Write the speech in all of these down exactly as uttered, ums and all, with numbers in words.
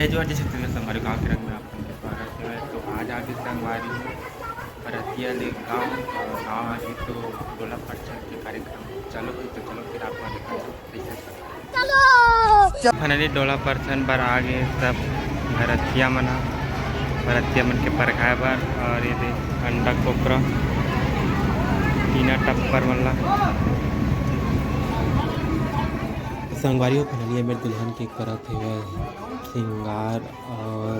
जय जोहार, जय छत्तीसगढ़ संगवारी, गाँव के रंग में आप मन के स्वागत है। तो आज आगे संगवारी हो बरतिया ले गाँव, और गाँव आगे तो डोला परछन के कार्यक्रम। चलो भाई, तो चलो फिर आप मन के साथ। चलो। फाइनली डोला परछन बर आ गे सब बरतिया मन ह, बरतिया मन के परघाए बर। और ये दे अंडा कोपरा, टीना टप्पर मन ला। संगवारी हो, फाइनली ये मेर दुल्हन के करत हेवय श्रृंगार, और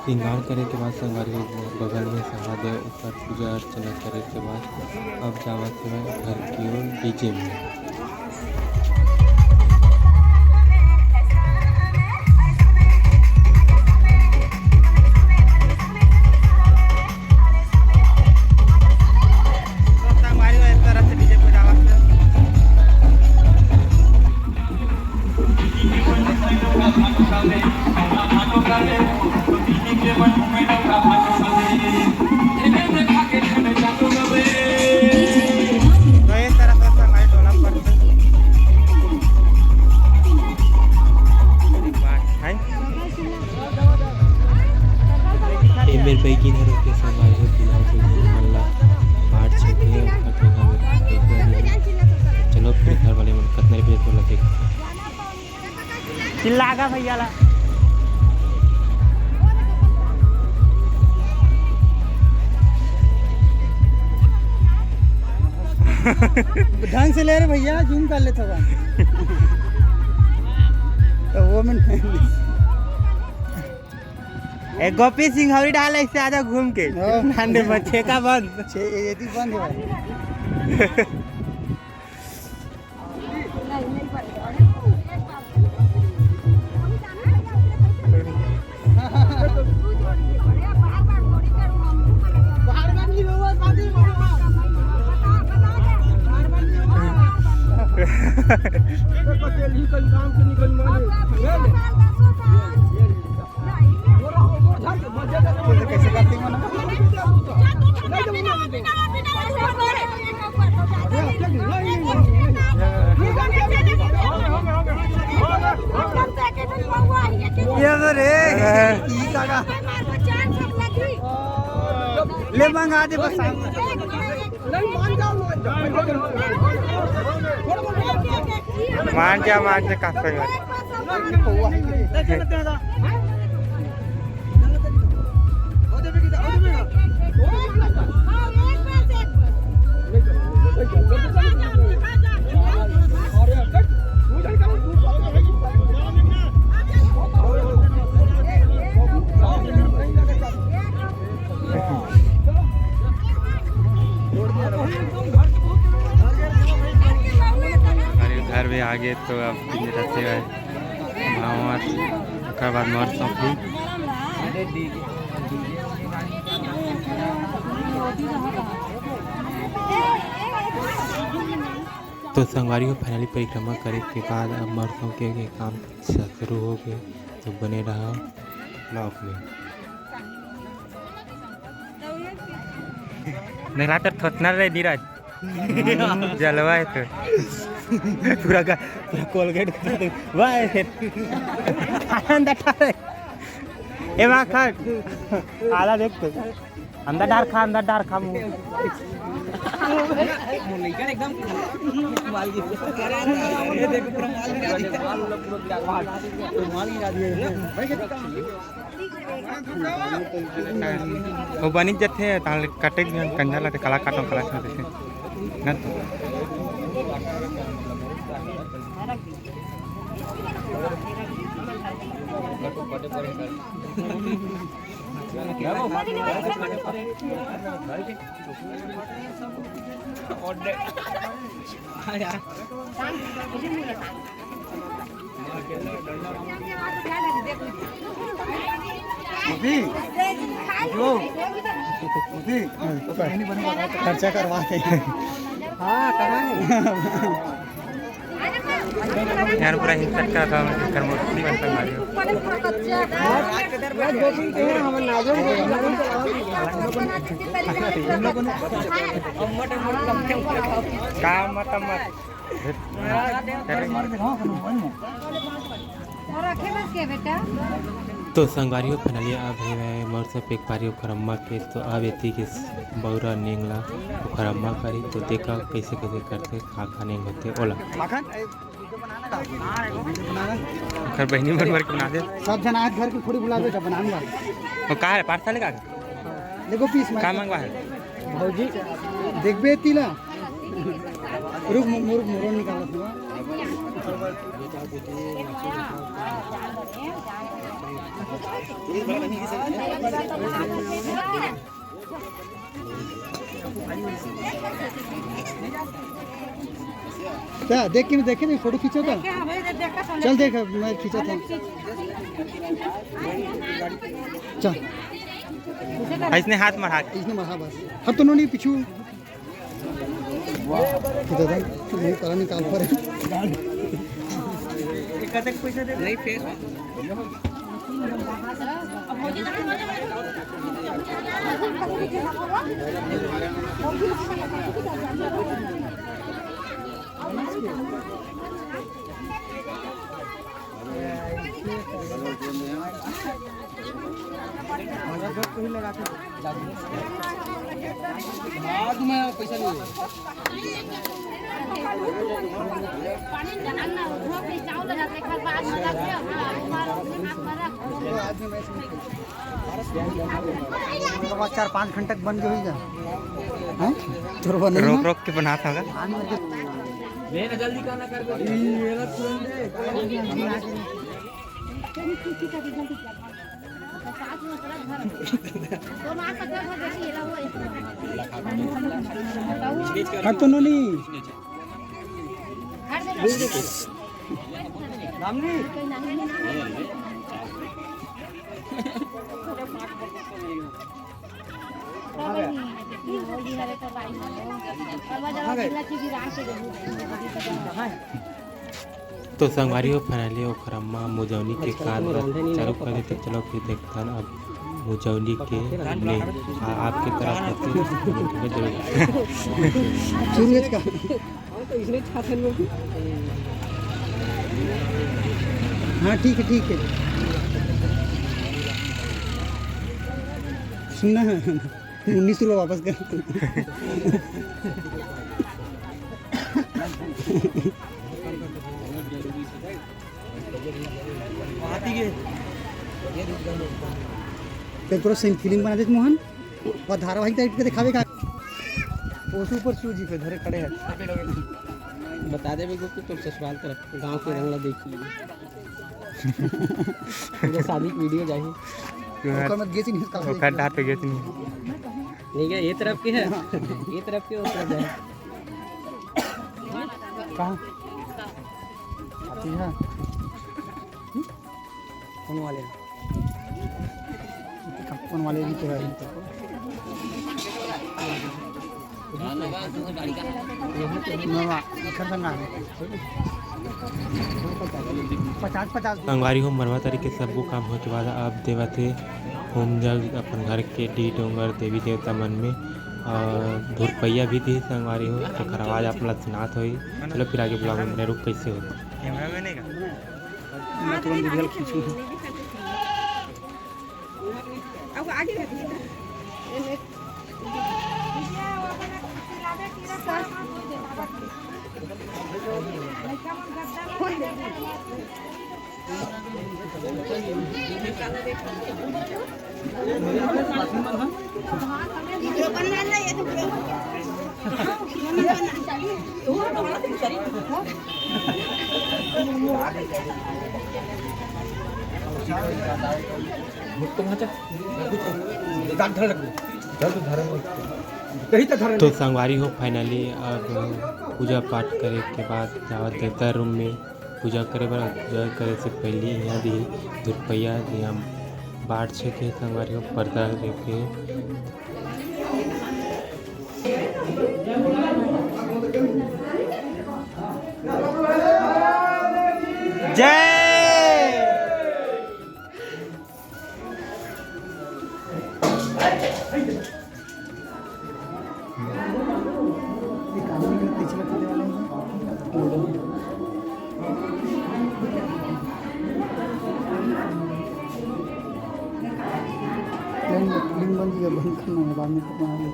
श्रृंगार करे के बाद संगवारी हो, बगल में सहादेव, ओकर पूजा अर्चना करे के बाद अब जावत हेवय घर की ओर डीजे में। तो इस तरह से हमारे टोला पर है। ए मेर बैगिन हर होके संगवारी हो, दूल्हा दुल्हन मन ला बांट छके, ओकर ठेंगा में एक बार ही। चलो फिर घर वाले मन कतना रुपया टोला देख। चिल्ला गा भैया ला। ढंग से ले रे भैया, जूम कर ले थोड़ा। तो वो में ए, गोपी सिंह हौरी डाल ऐसे आजा घूम के। हाँ। नांदे में छेका बंद। छे-, ये भी बंद है। ये तो रे, ई काका। ले मंगा दे बस। मान जा, मान जा, काका। अरे घर में आ गए तो अब पिंजरा से है। भांवर, ओकर बाद मर सौंपी। तो संगवारी हो, finally परिक्रमा करे के बाद अब मर सौंपे के काम शुरू हो गए। तो बने रहा vlog में। नहीं ला तो थोथना रे नीरज। जलवा है तो। पूरा गा-, पूरा Colgate कर दे। वाह, है। अंदर डाल। ए, वहाँ खा। आला देख तो। अंदर डाल खा, अंदर डाल खा मुंह। एकदम माल गिर गया। ये देखो, पूरा माल गिरा दिया। माल गिरा दिया। वो बनिच जथे, ताल कटे कंजा ला, कला काटो, कला काटो, ना तो। खर्चा करवा के। हाँ, कराएंगे। यार, पूरा हिंसक का था, मैं कर मूर्ति बन कर मारियो। का मत, मत। अरे, तो संगवारी हो, finally अब हे मैं मोर सब एक पारी ओखर अम्मा के, तो अब एती के बौरा नेंग ला ओखर अम्मा करी, तो देखा कैसे कैसे करथे, का का नेंग होथे ओला। माखन, ए, video बनाना का? ओखर बहिनी मन बर के बना दे। सब झन आज घर के पूरी बुला दे, जब बनाने वाले। वो का है, पार्सल का? देखो पीस में का मंगवा है? भौजी, देखबे एती ला। रुक, मु-, मुरुक, मुरुक निकालत हूँ। क्या देख के देखे नहीं, फोटो खींचो था। चल देख, मैं खींचा था। चल। इसने हाथ मढ़ा। इसने मढ़ा बस। हट तो नहीं पीछू। दादा, नहीं पता नहीं कहाँ पर है। नहीं फेस। चार पाँच घंटा बन के हुई जा। हाँ? तोर बने रोक रोक के बनात होगा। हट तो नोनी। तो संगवारी हो, finally ओकर अम्मा मुजौनी के कांद ला चालू कर देथे। चलो फिर देखथन अब मुजौनी के ने आ, आपके तरफ होते। शुरू का। हाँ, ठीक है, ठीक है। सुनना है, उन्नीस रुपये वापस कर। तेरे पूरा same feeling बना देते मोहन। और धारावाहिक टाइप के दिखावे का। ओसु ऊपर शिव जी पे धरे खड़े हैं। बता दे बेगो कि तोर ससुराल तरफ गांव के रंगला देखी। पूरा शादी की वीडियो जाही। ओकर मत गेच नहीं, काफी ओकर डांट गेच नहीं। नहीं क्या, ये तरफ के है, ये तरफ के, वो तरफ जाए। कहाँ? आती है। कौन वाले? कौन वाले भी तो है। संगवारी हो, मरवा तरी के सब्बो काम होय के बाद अब देवत हे होम जल अपन घर के डीह डोंगर देवी देवता मन में। और धुरपैया भी दी संगवारी हो, तेकर आवाज आप ला सुनात होही। चलो फिर आगे ब्लॉग में बने रुक कैसे होही। मैं तुरंत वीडियो खींचूं। तो संगवारी हो, finally अब पूजा पाठ करे के बाद जावत देवता रूम में पूजा करे बर। पूजा करे से पहले यहाँ दी धुरपैया, यहाँ बाट छेके संगवारी हो, पर्दा लेके। जय। फिल्म बन गई, बंद करना है, बाद में पकड़ना है।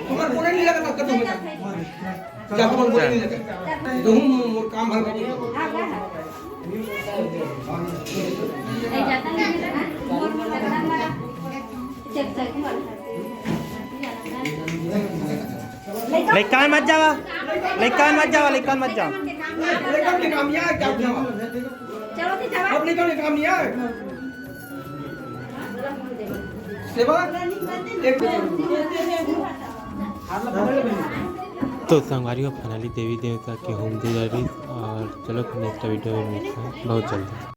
तुम्हार बोले नहीं लगा, कर दूंगा। जा, तुम्हार बोले नहीं लगा। तुम मोर काम हल कर दो। लइका मत जावा, लइका मत जावा, लइका मत जावा। लइका के काम नहीं आए, क्या जावा? अब लइका के काम नहीं आए। सेवा एक तो संगवारी हो, finally देवी देवता के होम दे डारिस। और चलो फिर next video में मिलते हैं बहुत जल्दी।